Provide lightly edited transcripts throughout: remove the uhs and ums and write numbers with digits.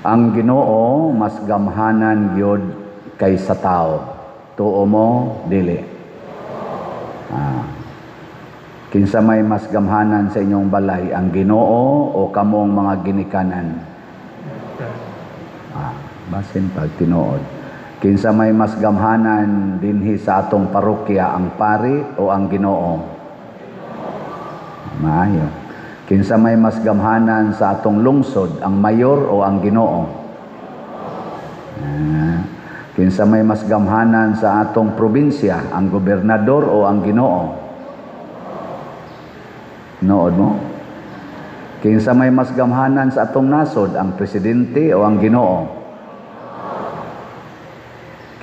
Ang Ginoo mas gamhanan gyud kaysa tao. Tuo mo, dili? Ah. Kinsa may mas gamhanan sa inyong balay, ang Ginoo o kamong mga ginikanan? Ah, basin pag tinuod. Kinsa may mas gamhanan dinhi sa atong parokya, ang pari o ang Ginoo? Maayo. Kinsa may mas gamhanan sa atong lungsod, ang mayor o ang Ginoo? Ah. Kinsa may mas gamhanan sa atong probinsya, ang gobernador o ang Ginoo? Nood mo? Kinsa may mas gamhanan sa atong nasod, ang presidente o ang Ginoo?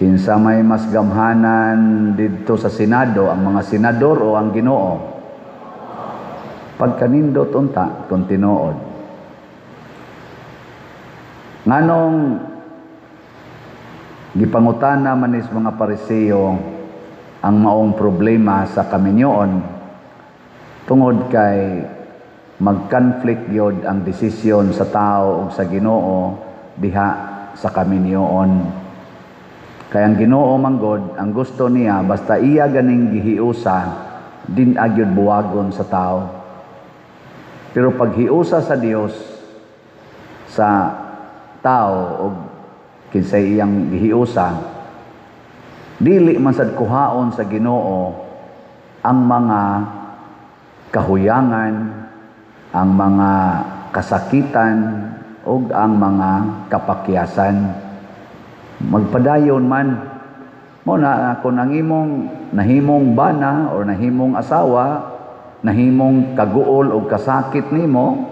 Kinsa may mas gamhanan didto sa Senado, ang mga senador o ang Ginoo? Pagkanindot unta kung tinuod. Nganong gipangutana man is mga Pariseo ang maong problema sa kaminyoon? Tungod kay mag-conflict gyud ang desisyon sa tao ug sa Ginoo diha sa kaminyoon. Kay ang Ginoo manggod, ang gusto niya basta iya ganing gihiusa, din agyod buwagon sa tao. Pero paghiusa sa Dios sa tao og kinsay iyang gihiusa, dili man sad kuhaon sa Ginoo ang mga kahuyangan, ang mga kasakitan ug ang mga kapakyasan. Magpadayon man mo na kung ang imong nahimong bana or nahimong asawa, nahimong kaguol o kasakit nimo,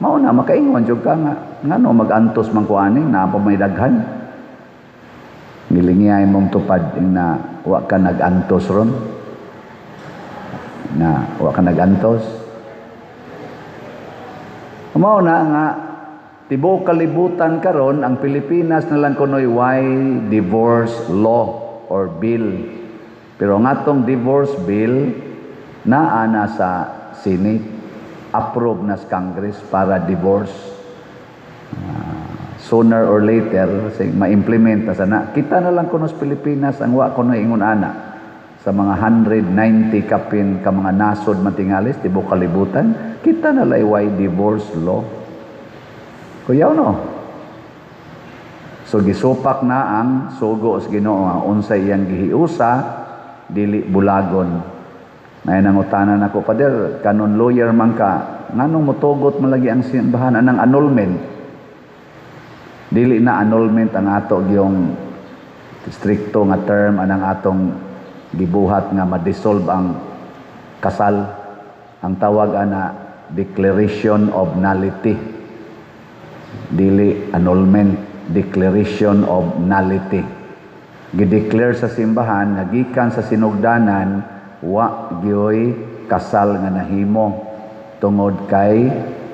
mao na makaingon jud ka nga ngano mag-antos man ko ani, naa pa may daghan. Ngilingiyay mong tupad na wa ka nag-antos ron, na wa ka nag-antos. Mao na nga tibuok kalibutan karon, ang Pilipinas na lang kunoy way divorce law or bill. Pero ang atong divorce bill naa na sa Senate, approve na sa Congress para divorce. Sooner or later say, ma-implement na sana. Kita na lang kuno sa Pilipinas ang wa kuno ingon ana sa mga 190 kapin ka mga nasod man tingalis tibuok kalibutan, kita na lay way divorce law. Kuyaw no? So gisupak na ang sugo sa Ginoo nga unsay iyang gihiusa, dili bulagon. Nay nangutana nako, "Pader, kanon lawyer man ka, nganong motugot man lagi ang simbahan anang annulment?" Dili na annulment ang ato gyung strikto nga term anang atong gibuhat nga ma-dissolve ang kasal. Ang tawag ana, declaration of nullity. Dili annulment, declaration of nullity. Gideclare sa simbahan nga gikan sa sinugdanan wa gyoy kasal nga nahimo tungod kay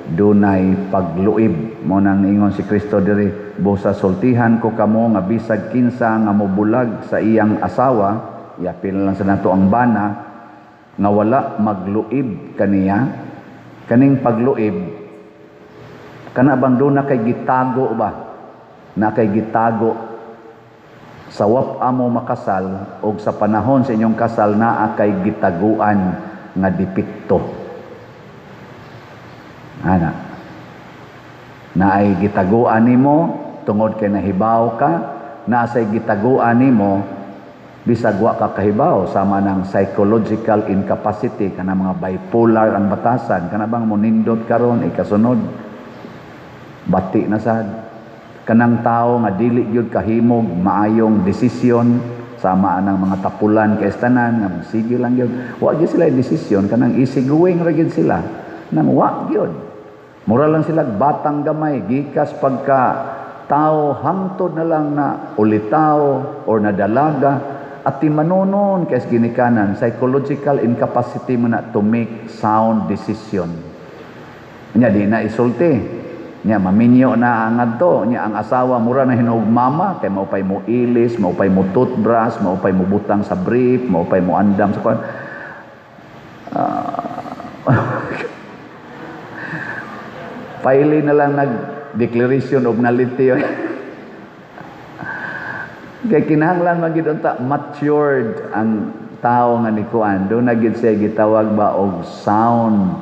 dunay pagluib. Mo nang ingon si Kristo diri, "Busa sultihan ko kamo nga bisag kinsa nga mobulag sa iyang asawa," iapil lang sa nato ang bana, "nga wala magluib kaniya." Kaning pagluib, kana bang duna kay gitago ba, na kay gitago sa wap amo makasal og sa panahon sa inyong kasal naa kay gitaguan nga depekto ana, naay gitaguan nimo tungod kay nahibaw ka, naa say gitaguan nimo bisag wa ka kahibaw, sama ng psychological incapacity, kana mga bipolar ang batasan, kana bang monindot karon, ikasunod bati na sad, kanang tao nga dili gyud kahimog maayong desisyon, sama anang mga tapulan kay tanan nga sige lang gyud, wa gyud sila desisyon, kanang easy going ra gyud sila, nang wa gyud, mura lang sila batang gamay gikas pagka tao hangtod na lang na ulitaw or nadalaga at timanunon kay ginikanan. Psychological incapacity mo na to make sound decision. Nya di na isulti nya, maminyo na ang adto nya, ang asawa mura na hinuog mama kay maupay mo ilis, maupay mo toothbrush, maupay mo butang sa brief, maupay mo andam sa kuan. Paili na lang nag Declaration of nullity. Kay kinahanglan man gid unta matured ang tao nga ni kuan. Duna gid siya gitawag ba og sound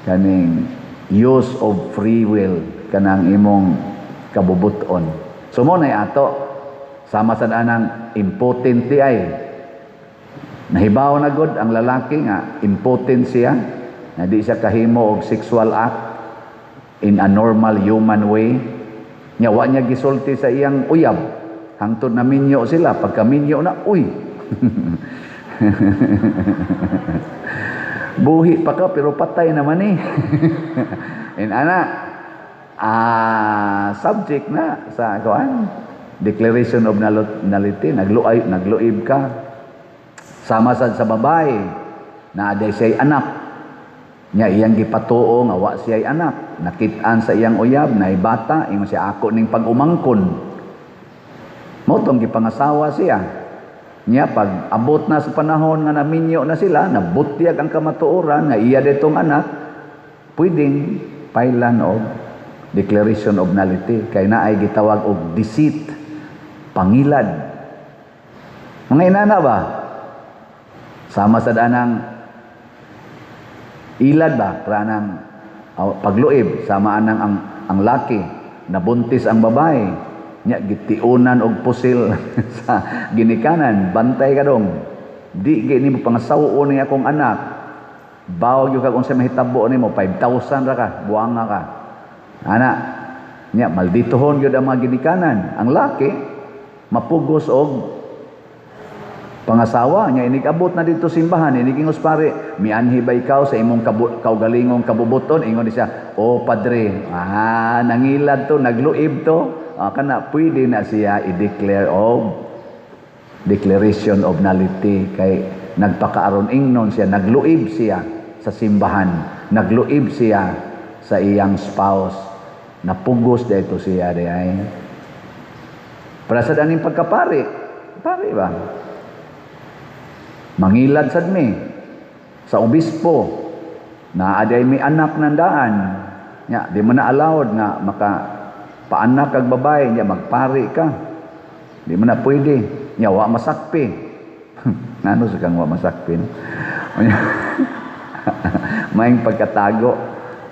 kaning use of free will, kanang imong kabubuton. So mo na ato sama sa anang impotent di ay. Nahibaw na gud ang lalaki nga impotent siya, nga di siya kahimo og sexual act in a normal human way. Nya wa niya gisulti sa iyang uyab hangtod na minyo sila. Pagka minyo na, uy, buhi pa ka pero patay naman eh. And ana, subject na sa kuan, declaration of nullity, nagluay, nagluib ka. Sama sad sa babae na aday siya'y anak. Nya iyang gipatuo nga wa siya'y anak. Nakit-an sa iyang uyab na bata, ingon siya, "Ako ning pag-umangkon." Mao tong gipangasawa siya. Nya pag abot na sa panahon nga naminyo na sila, nabutyag ang kamatuoran nga iya ditong anak, pwedeng pailan og declaration of nullity kay naay gitawag og deceit, pangilad. Mga inana ba? Sama sa anang ilad ba, kanang pagluib, sama anang ang laki, nabuntis ang babae, nya gitiunan og pusil sa ginikanan, "Bantay ka dong. Di gi nimo pangasaw-on ni akong anak. Bawag gyud ka kung sa mahitabo nimo, 5,000 ra ka, buanga ka." Ana, nya malditohon gyud ang mga ginikanan. Ang laki mapugos og pangasawa niya, inig-abot na dito simbahan, inig ingos pare, "Mianhi ba ikaw sa imong kaugalingong kabubuton?" Ingon ni siya, "Oh, padre." Ah, nangilad to, nagluib to. Ah, kana pwede na siya i-declare of declaration of nullity kay nagpakaaron ingnon siya, nagluib siya sa simbahan, nagluib siya sa iyang spouse, napugos dito siya di ay. Para sa daning pagkapari, pare ba? Mangilad sad mi sa obispo na aday may anak nandaan. Nya, di mo na allowed nga maka paanak kag babae, nya magpari ka. Di mo na pwede. Nya wa masakpi. Ngano sa kang wa masakpi, no? Maing pagkatago.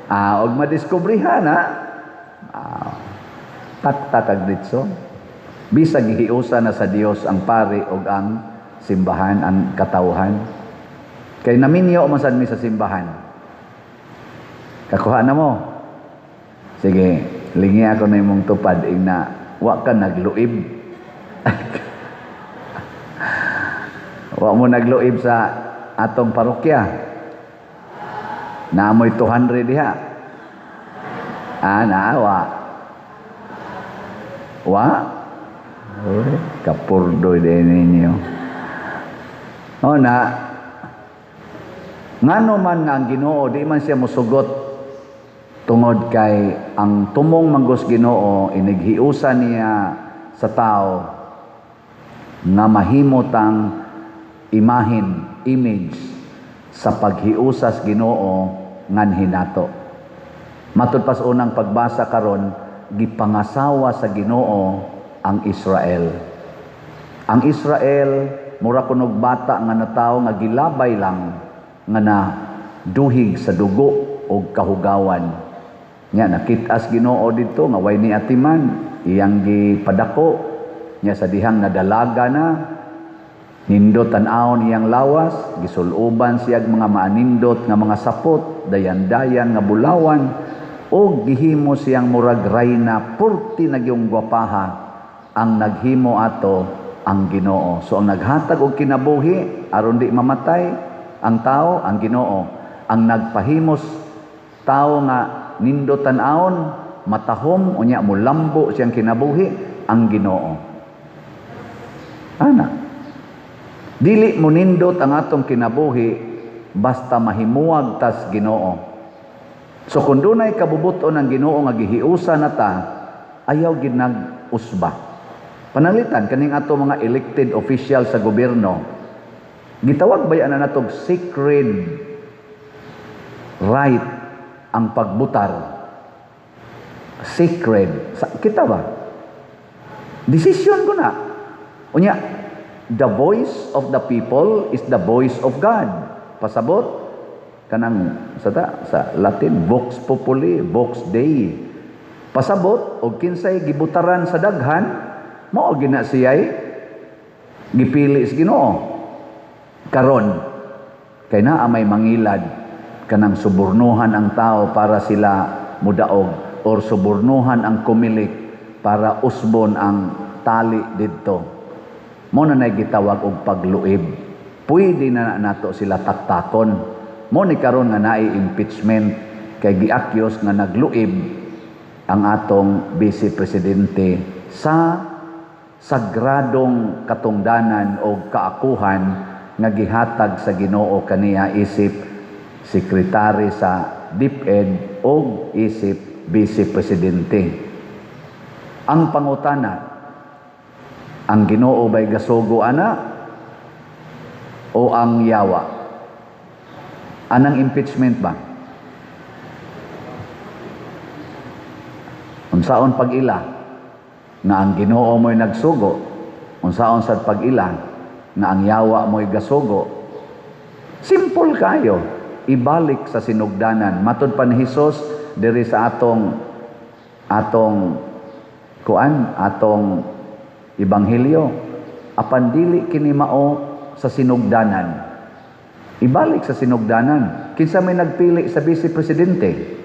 Ah, og madiskubrihan ha. Ah, takta kag ditso. Bisag gihiusa na sa Dios ang pari og ang simbahan, ang katawhan. Kay naminyo man sad mi sa simbahan. Kakuha na mo. Sige, lingi ako na imong tupad ing na wa ka nagluib. Wa mo nagluib sa atong parokya. Naamoy 200 diha. Ah, naawa. Wa? Uy, kapurdoy din ninyo. O na, ngano man nga ang Ginoo di man siya mosugot tungod kay ang tumong manggos Ginoo inighiusa niya sa tao nga mahimo tang imahin, image sa paghiusas Ginoo nganhi nato. Matud pas unang pagbasa karon, gipangasawa sa Ginoo ang Israel. Ang Israel mura kunog bata nga natawo nga gilabay lang nga na duhig sa dugo og kahugawan. Nya nakit-as Ginoo didto nga way ni atiman, iyang gipadako nya sa dihang nadalaga na, nindot tan-awon iyang lawas, gisuloban siyag mga maanindot nga mga sapot, dayan-dayan nga bulawan, og gihimo siyang murag rayna, purti nagyong gwapaha. Ang naghimo ato ang Ginoo. So ang naghatag og kinabuhi aron di mamatay ang tao, ang Ginoo. Ang nagpahimos tao nga nindot tan-awon, matahom, unya mulambo siyang kinabuhi, ang Ginoo. Ana. Dili mo nindot ang atong kinabuhi basta mahimuwag tas Ginoo. So kung dunay kabubuton ang Ginoo nga gihiusa na ta, ayaw gid nag-usba. Pananglitan kaning ato mga elected official sa gobyerno, gitawag ba yan na natog sacred right ang pagbutar? Sacred. Sa, kita ba? Decision ko na. Unya, the voice of the people is the voice of God. Pasabot, kanang sa ta, sa Latin, vox populi, vox Dei. Pasabot, og kinsay gibutaran sa daghan, mao gina siya'y gipili sa Ginoo. Karon, kay naa may mangilad kanang subornuhan ang tao para sila mudaog or subornuhan ang Comelec para usbon ang tali didto. Mo na nay gitawag og pagluib. Pwede na nato sila taktakon. Mo ni karon nga naay impeachment kay gi-accuse nga nagluib ang atong vice presidente sa sagradong katungdanan o kaakuhan nga gihatag sa Ginoo kaniya isip sekretary sa DepEd o isip vice presidente. Ang pangutana, ang Ginoo ba'y gasugo ana o ang yawa? Anang impeachment ba? Unsaon pag-ila nga ang Ginoo mo'y nagsugo? Unsaon sad pag-ila nga ang yawa mo'y gasugo? Simple kayo. Ibalik sa sinugdanan. Matod pa ni Hesus diri sa atong atong kuan, atong ebanghelyo, apan dili kini mao sa sinugdanan. Ibalik sa sinugdanan. Kinsa may nagpili sa vice presidente?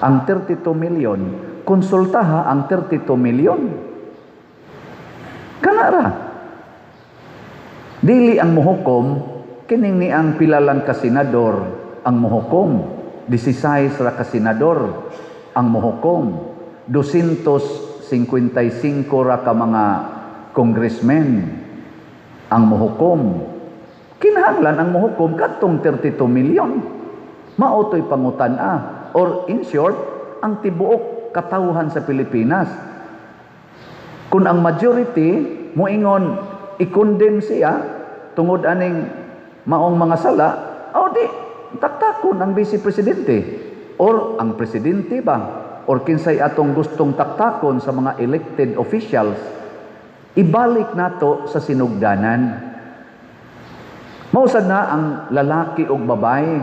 Ang 32 million. Konsultaha ang 32 million. Kanara. Dili ang muhukom, kining ni ang pila lang ka senador ang muhukom. 16 ra ka senador ang muhukom. 255 ra ka mga congressmen ang muhukom. Kinahanglan ang muhukom kadtong 32 million. Mao to'y pangutan-a. Or in short, ang tibuok katawhan sa Pilipinas. Kung ang majority moingon i-condemn siya tungod aning maong mga sala, o di taktakon ang vice presidente or ang presidente ba or kinsay atong gustong taktakon sa mga elected officials, ibalik nato sa sinugdanan. Mausad na ang lalaki ug babae,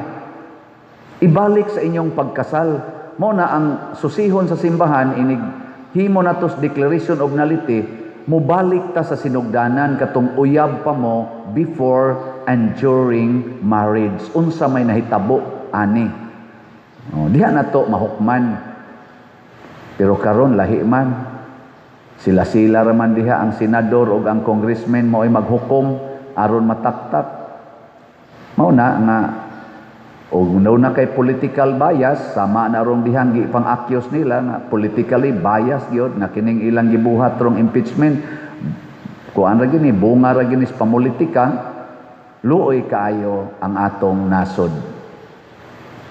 ibalik sa inyong pagkasal. Mo na ang susihon sa simbahan, inig himo natos declaration of nullity, mubalik ta sa sinugdanan katong uyab pa mo before and during marriage. Unsa may nahitabo ani? Oh, diha na to mahukman. Pero karon lahi man. Sila-sila raman diha ang senador ug ang congressman mo ay maghukom aron mataktak. Mao na nga og na kay political bias, sama na rong dihang gipang-accuse nila nga politically bias gyud nga kining ilang gibuhat rong impeachment, kuan ra gini, bunga ra gini sa pamulitika. Luoy kaayo ang atong nasod.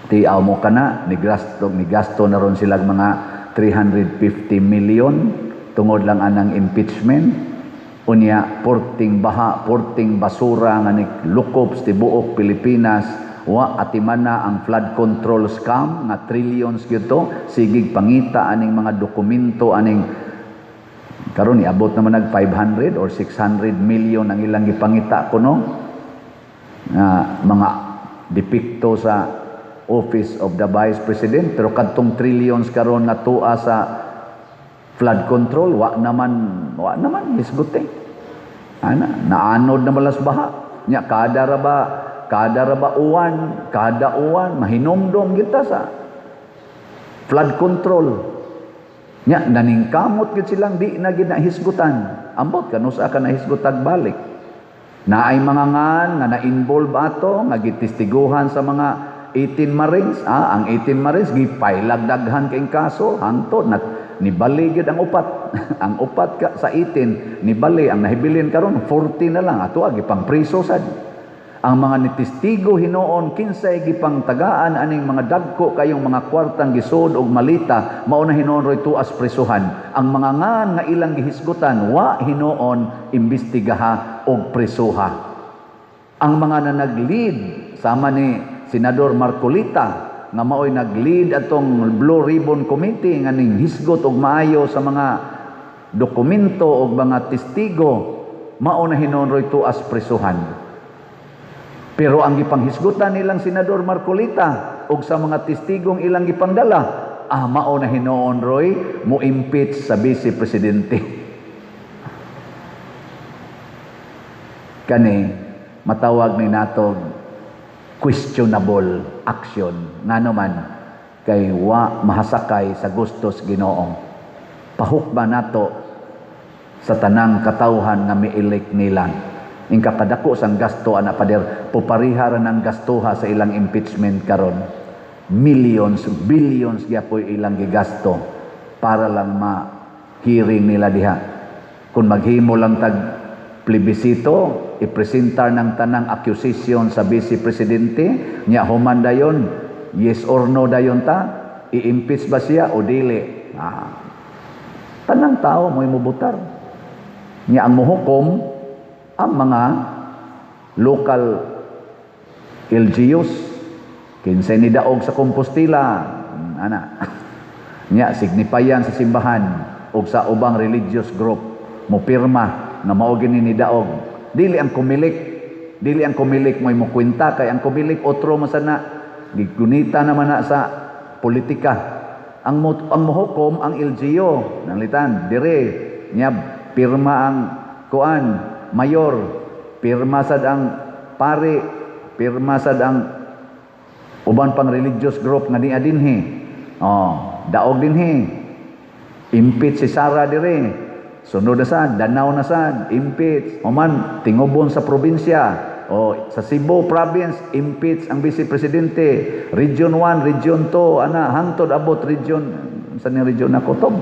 Tiaw mo kana ni gasto na ron sila mga 350 million tungod lang anang impeachment. Unya porting baha, porting basura nga nilukob sa tibuok Pilipinas, wa atimana ang flood control scam nga trillions gyud to. Sigig pangita aning mga dokumento aning karon, niabot naman nag 500 or 600 million ang ilang gipangita kuno nga mga depikto sa Office of the Vice President. Pero kadtong trillions karon nga tua sa flood control, wa naman, wa naman hisguti ana. Naanod na malas baha nya. Kada ra ba uwan, kada uwan mahinumdom kita sa flood control nya. Naningkamot gid silang di na gid nahisgutan. Ambot kanusa ka nahisgutag balik. Naay mga ngan nga na-involve ato nga gitestiguhan sa mga 18 Marines. Ah, ang 18 Marines gipailag daghan kay kaso hangtod na nibali gyud ang upat. Ang upat ka sa 18 nibali. Ang nahibilin karon 40 na lang. Ato gipang priso sad ang mga nitestigo hinuon kinsay gipangtagaan aning mga dagko kayong mga kwartang gisod og malita. Mao na hinuon roy tuas presuhan. Ang mga ngan nga ilang gihisgutan, wa hinuon imbestigaha og presuha. Ang mga na nag-lead sama ni Senador Marcolita nga maoy nag-lead atong Blue Ribbon Committee nga ning hisgot og maayo sa mga dokumento og mga testigo, mao na hinuon roy tuas presuhan. Pero ang gipanghisgutan nilang Senador Marcoleta og sa mga testigong ilang gipangdala, mao na hinuon roy mo impeach sa vice presidente. Kani matawag ni natog questionable action, ngano man kay wa mahasakay sa gustos Ginoo. Pahukba nato sa tanang katawhan nga mi-elect nila. Ingka kadako sang gasto ana, pader, pupariha ra ng gastuha sa ilang impeachment karon. Millions, billions gyapoy ilang gigasto para lang ma-hearing nila diha. Kung maghimo lang tag plebisito, ipresentar ng tanang accusation sa vice presidente nya, human dayon yes or no dayon ta, i-impeach ba siya o dili. Tanang tao mo'y mubutar nya, ang muhukom ang mga local LGUs, kinsay ni daog sa Compostela ana nya, signipayan sa simbahan og sa ubang religious group, mo pirma nga mao gini ni daog. Dili ang Comelec, dili ang Comelec mo'y mukwenta, kay ang Comelec otro man sana, gigunita naman na sa politika. Ang mohukom ang LGU nanglitan dire nya, pirma ang kuan mayor, pirma sad ang pari, pirma sad ang uban pang religious group nga niya dinhi. Oh, daog dinhi, impeach si Sara dire. Sunod na sad, Danao na sad, impeach. Human tingubon sa probinsya o sa Cebu province, impeach ang vice presidente. Region 1, Region 2 ana, hangtod abot region sa ni region na kutob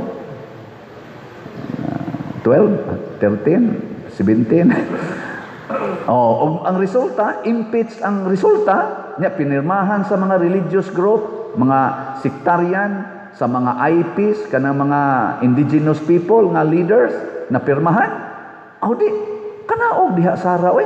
12, 13, 17. Oh, og ang resulta, impeach ang resulta nya, pinirmahan sa mga religious group, mga sectarian, sa mga IPs, kanang mga indigenous people nga leaders na pirmahan. Aw di kanaog diha Sara oy.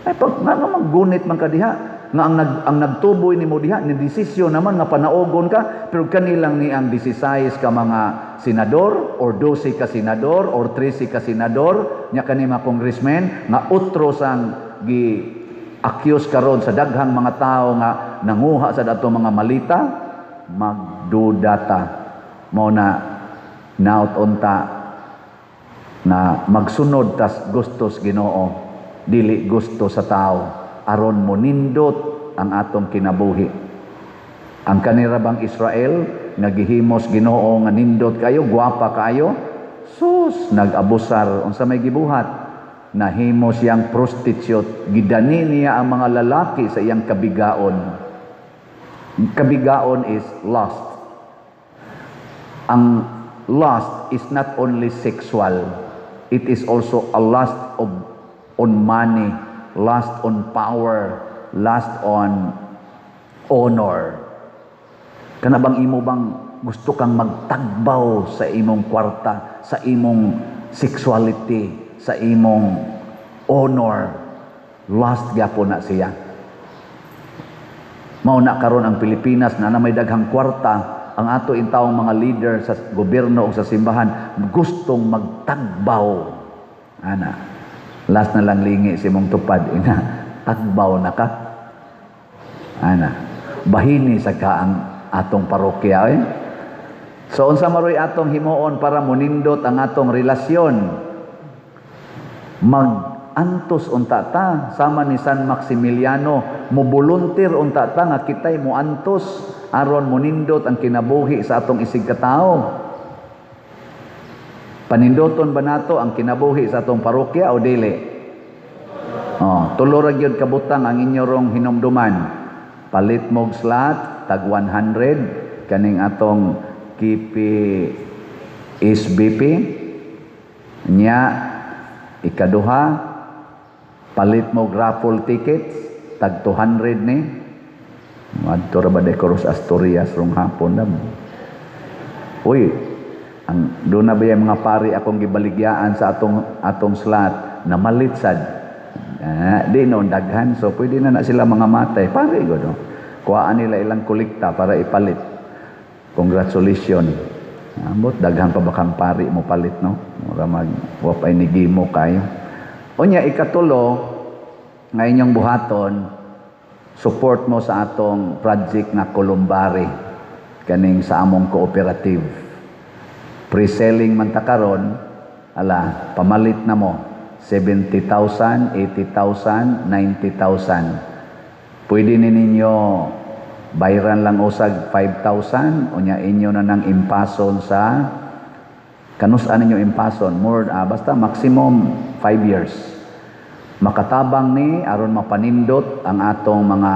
Ay pag nga nga maggunit man ka diha nga ang nagtuboy nimo diha ni desisyon naman nga panaogon ka, pero kanilang ni ang 16 ka mga senador or 12 ka senador or 13 ka senador nya, kani mga congressmen nga utro sang gi accuse karon sa daghang mga tao nga nanguha sa dato mga malita, magduda ta. Mao na naot unta na magsunod tas gustos Ginoo, dili gusto sa tao, aron monindot ang atong kinabuhi. Ang kanira bang Israel nga gihimos Ginoo nga nindot kayo, gwapa kayo, sus, nag-abusar. Unsa may gibuhat? Nahimo siyang prostitute, gidani niya ang mga lalaki sa iyang kabigaon. Kabigaon is lust. Ang lust is not only sexual, it is also a lust of on money, lust on power, lust on honor. Kana bang imo bang gusto kang magtagbaw sa imong kwarta, sa imong sexuality, sa imong honor, lust gyapon na siya. Mao na karon ang Pilipinas na may daghang kwarta, ang ato intawong mga leader sa gobyerno o sa simbahan gustong magtagbaw. Ana. Last na lang lingi si mong tupad ina, tagbaw na ka. Ana. Bahini sa ka ang atong parokya eh. So unsa maroy atong himuon para monindot ang atong relasyon? Mag-antos unta ta sama ni San Maximiliano, mo-volunteer unta ta nga kitay moantos aron monindot ang kinabuhi sa atong isig katao. Panindoton ba nato ang kinabuhi sa atong parokya o dili? Oh, tulo ra gyud kabutang ang inyo rong hinumduman. Palit mog slot tag 100 kaning atong KP SBP nya. Ikaduha, palit mo raffle tickets tag 200 ni. Adto ra ba Decoros Asturias rong hapon na. Uy, ang doon na ba yung mga pari akong gibaligyaan sa atong atong slot na malit sad. Di noon daghan, so pwede na na sila mga matay pari ko no. Kuhaan nila ilang kolekta para ipalit. Congratulations. Ambot daghan pa ba kang pari mo palit, no? Mura mag wa pay nigimo kayo. Unya, ikatulo nga inyong buhaton, support mo sa atong project nga Columbari, kaning sa among cooperative. Pre-selling man ta karon, ala, pamalit na mo 70,000, 80,000, 90,000. Pwede ni ninyo bayran lang usag 5,000, unya inyo na nang impason sa kanus-an ninyo impason more, basta maximum 5 years. Makatabang ni aron mapanindot ang atong mga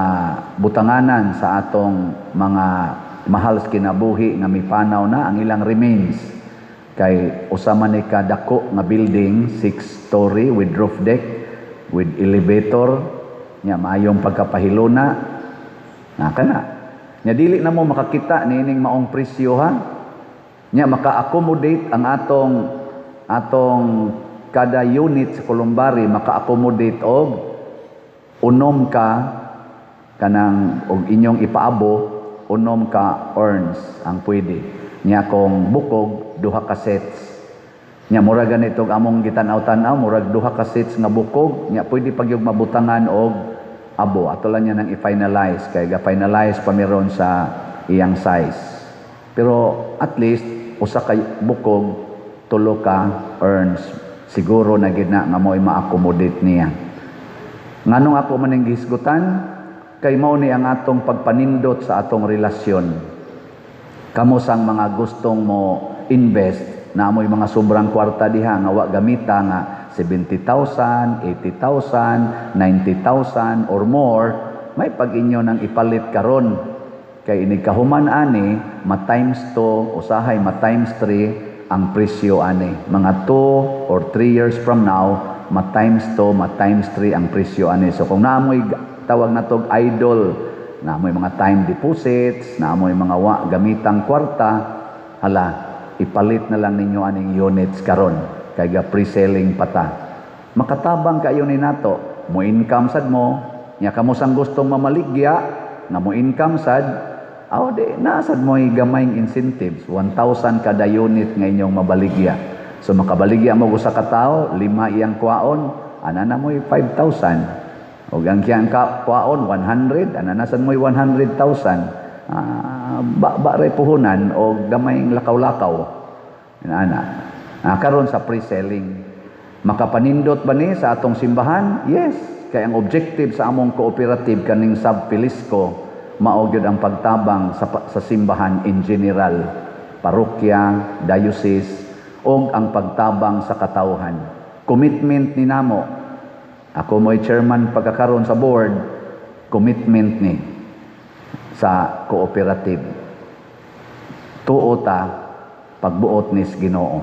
butanganan sa atong mga mahal sa kinabuhi nga mipanaw na ang ilang remains, kay usa man ni ka dako nga building, 6 story with roof deck, with elevator nya, maayong pagkapahiluna na kana nya. Dili na mo makakita niining maong presyo, ha. Nya maka-accommodate ang atong kada unit sa Columbari, maka-accommodate og 6 ka kanang, og inyong ipaabo, 6 ka urns ang pwede nya. Kung bukog, duha ka sets nya. Mura ganito among gitan-aw-tan-aw, murag duha ka sets nga bukog nya, pwede pag yung mabutangan og abo. Ato lang niya nang i-finalize kay ga-finalize pa miron sa iyang size, pero at least usa ka bukog, tulo ka urns, siguro na gid na nga mo'y ma-accommodate niya. Nganong ako man ning gihisgutan? Kay mao ni ang atong pagpanindot sa atong relasyon. Kamo sang mga gustong mo invest na amoy mga sobrang kwarta diha nga wa gamita, nga 70,000, 80,000, 90,000 or more, may pag inyo nang ipalit karon kay inig kahuman ani, ma times 2, usahay ma times 3 ang presyo ani. Mga 2 or 3 years from now, ma times 2, ma times 3 ang presyo ani. So kung naamoy tawag na tog idle, naamoy mga time deposits, naamoy mga wa gamitang kwarta, hala, ipalit na lang ninyo aning units karon kay ga pre-selling pa ta. Makatabang kayo ni nato, mo income sad mo nya. Kamo sang gustong mamaligya nga mo income sad, aw di naa sad mo'y gamayng incentives, 1,000 kada unit nga inyong mabaligya. So makabaligya mo usa ka tawo, lima iyang kwaon, ana na mo'y 5,000. Og ang kiyang kwaon 100, ana na sad mo'y 100,000. Ba ba ray puhunan o gamayng lakaw-lakaw. Ana. Karon sa pre-selling, makapanindot ba ni sa atong simbahan? Yes, kay ang objective sa among cooperative kaning Sub Pilisco mao gyud ang pagtabang sa simbahan in general, parokya, diocese, og ang pagtabang sa katawhan. Commitment ni namo. Ako mo'y chairman pagkakaroon sa board, commitment ni sa cooperative. Tuo ta pagbuot nis Ginoo.